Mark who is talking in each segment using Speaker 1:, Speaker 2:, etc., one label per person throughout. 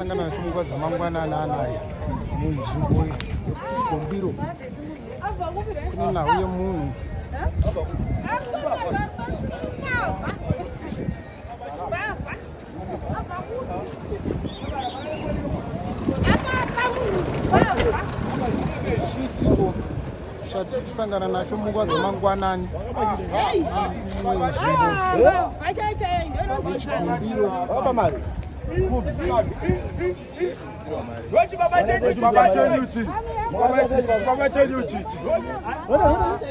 Speaker 1: Sangana nacho munguva dzamangwanani anaya munzvimbo yekuchikombiro kune nhau yemunhu Chiitiko chatiri kusangana nacho munguva dzemangwanani imwe nzvimbo yechikumbiro.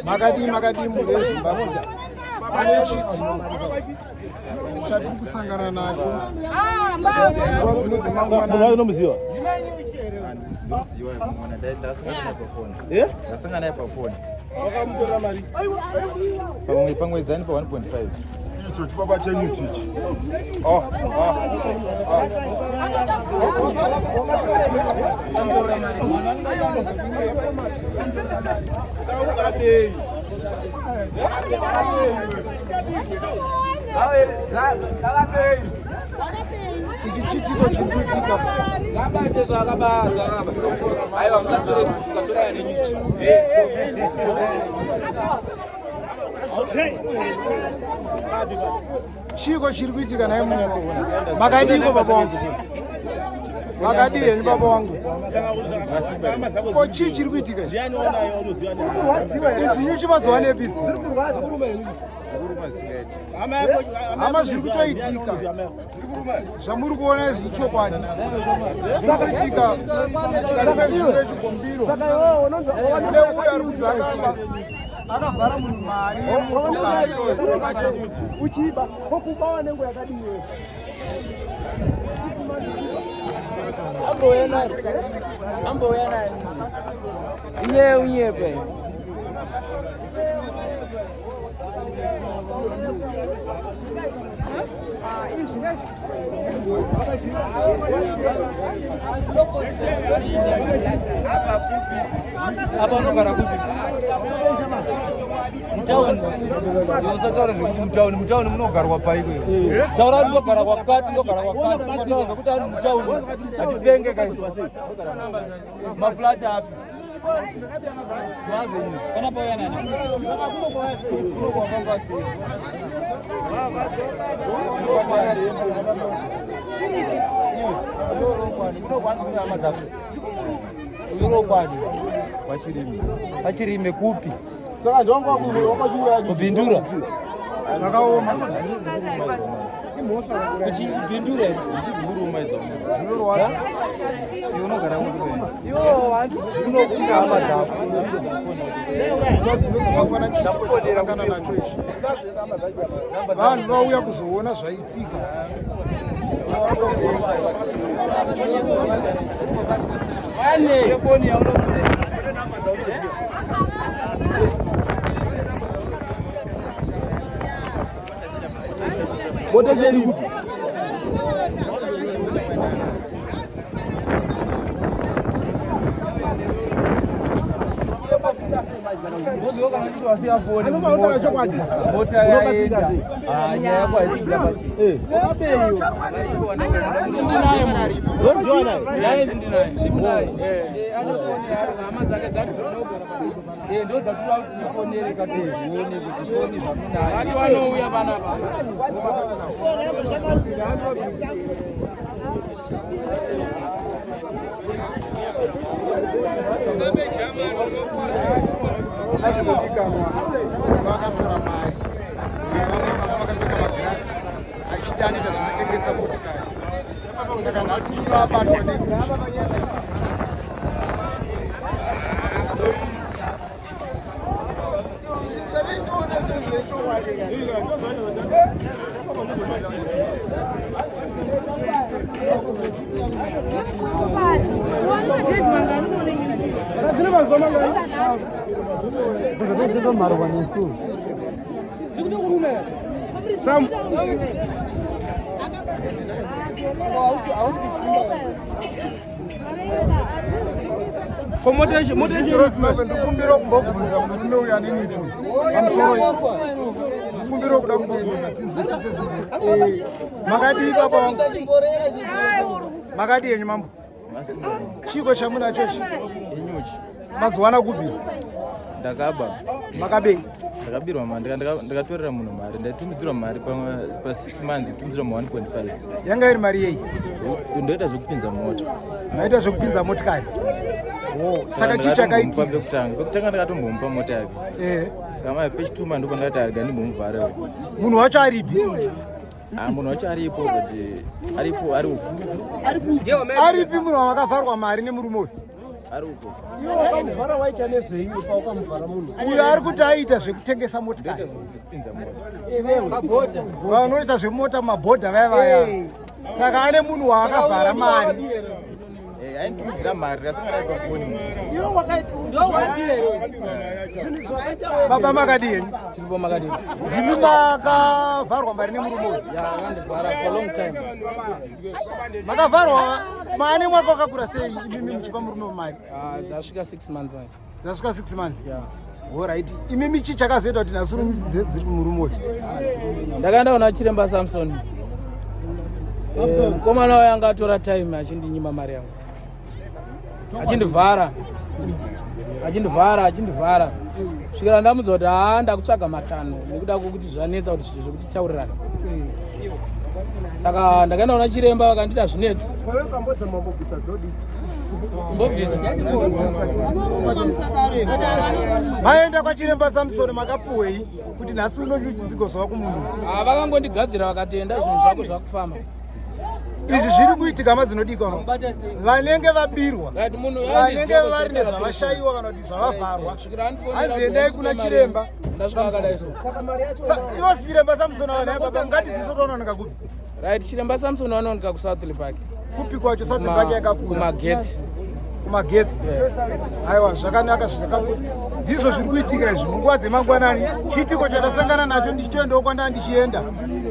Speaker 1: Makadii makadii mhuri yeZimbabwe, pane chiitiko chatiri kusangana nacho nguva dzino dzemangwanani.
Speaker 2: Ndasangana naye pafoni. Wakamutorera mari? Pamwe pamwedzi pa 1.5.
Speaker 3: Icho chibaba chenyu chichi. Oh, oh, oh.
Speaker 1: Ichi chiitiko chiri kuitika chiiko chiri kuitika naye munhu makadiko baba wangu makadii henyu baba wangu ko chii chiri kuitika ichi idzi nyuchi madzowanepi idzi hama zviri kutoitika zvamuri kuona izvi ichokwadi zviri kuitika kazviro chikombiro kune uyo ari kunzi akaba akavhara munhu mari yemotokari
Speaker 4: uchiba kokuba wanengo yakadii
Speaker 5: Ambouya nani? Ambouya nani? Iye unyepe. Apa unogara kupi? Mutauni. Usataura zvekuti mutauni, mutauni munogarwa paiko iwe. Taura kuti ndogara kwakati, ndogara kwakati. Taura zvekuti ani mutauni. Hatipenge kaisi. Maflat api? Pachirime kupi? Kubindura.
Speaker 1: Zvakaoma.
Speaker 5: Kubindura.
Speaker 1: Zvinorwadza.
Speaker 5: Unogara hama dzako.
Speaker 1: Nguva dzino dzakakwana chiitiko chatasangana nacho ichi. Vanhu vauya kuzoona zvaitika.
Speaker 5: Mota cheri kuti. Mota yaenda. Ah, nyaya yako haisi kuda pachena. Eh, ndo dzatinoda kuti tifonere katizione kuti foni zvamunayo.
Speaker 6: Vanouya panapa.
Speaker 1: Vadzikodikanwa vakatora mari vamwe vakapfeka magirasi achiti anoita zvekutengesa motikari saka nhasi uno abatwa nenyuchi. Zimbabwe ndikumbira kumbobvunza murume uyu ane nyuchi uyu pamusoro ndikumbira kuda kumbobvunza tinzwisise zvizi. Makadii baba wangu? Makadii henyu mambo? Chiiko chamunacho ichi?
Speaker 2: Inyuchi.
Speaker 1: Mazuwana kupi?
Speaker 2: Ndakaba.
Speaker 1: Makabei?
Speaker 2: Ndakabirwa mari, ndakatorera munhu mari, ndaitumidzirwa mari pa 6 months, itumidzirwa ma 1.5.
Speaker 1: Yanga iri mari yei?
Speaker 2: Ndoita zvekupinza mota.
Speaker 1: Maita zvekupinza motikari. Oh, saka chii chakaitika?
Speaker 2: Pekutanga, pekutanga ndakatombomupa mota yake. Saka mai pechituma ndipo ndakati arega ndimbomuvhara.
Speaker 1: Munhu wacho aripi?
Speaker 2: Ah, munhu wacho aripo, but aripo ari uku.
Speaker 1: Aripi munhu wamakavharwa mari nemurume uyu?
Speaker 2: Ari uko.
Speaker 4: Iwe wakamuvhara waita nezvei pawakamuvhara munhu?
Speaker 1: Uyo ari kuti aiita zvekutengesa motikari.
Speaker 2: Kupinza mota.
Speaker 1: Vanoita zvemota mumabhodha vaya vaya. Saka ane munhu waakavhara mari.
Speaker 2: Eh, ainitumidzira mari, ndasangana pafoni munhu.
Speaker 4: Iwe wakaita zvinhu zvakaita
Speaker 1: Baba makadii henyu?
Speaker 6: Tiripo, makadii?
Speaker 1: Ndimi makavharwa mari nemurume uyu?
Speaker 6: Ya, akandivhara for long time.
Speaker 1: Makavharwa maane mwaka wakakura sei imimi muchipa murume wemari?
Speaker 6: Ah, dzasvika 6 months manje.
Speaker 1: Dzasvika 6 months?
Speaker 6: Ya.
Speaker 1: Alright. Imimi chii chakazoita kuti nhasi uno dziri kumurume uyu?
Speaker 6: Ndakaenda kuna chiremba Samson. Mukomana uyo anga atora time achindinyima mari yangu, achindivhara, achindivhara, achindivhara, svikira ndamudza kuti haa, ndakutsvaga matanho nekuda kwokuti zvanetsa kuti zvinhu zvekuti taurirana. Saka ndakaenda kuna chiremba, vakanditi hazvinetsi.
Speaker 4: Kwawe ukambozama mbobvisa dzodi?
Speaker 6: Mbobvisa.
Speaker 1: Maenda kwachiremba Samson, makapuhwei kuti nhasi uno nyuchi dzigozova kumunhu?
Speaker 6: Ah, vakangondigadzira vakatenda, zvinhu zvako zvakufamba.
Speaker 1: Izvi zviri kuitika madzinodikwa vanenge vabirwa,
Speaker 6: Right, munhu
Speaker 1: vanenge vari nezvavashayiwa kana kuti zvavavharwa, hanzi endai kuna chiremba.
Speaker 6: Ndasvika akadai so.
Speaker 4: Saka mari yacho?
Speaker 1: Ivo chiremba Samson vanai baba, ngatiziso tonooneka kupi?
Speaker 6: Right, chiremba Samson vanooneka kuSouth Park.
Speaker 1: Kupi kwacho? South Park yakakura.
Speaker 6: Kumagetsi.
Speaker 1: Kumagetsi. Aiwa, zvakanaka, zvakakura. Ndizvo zviri kuitika izvi munguva dzemangwanani. Chiitiko chandasangana nacho ndichitoendawo kwandanga ndichienda,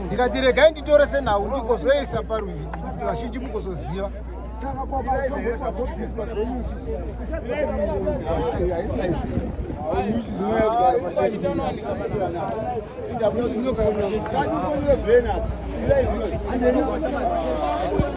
Speaker 1: ndikati regai nditore senhau ndigozoisa parwivi kuti vazhinji mugozoziva.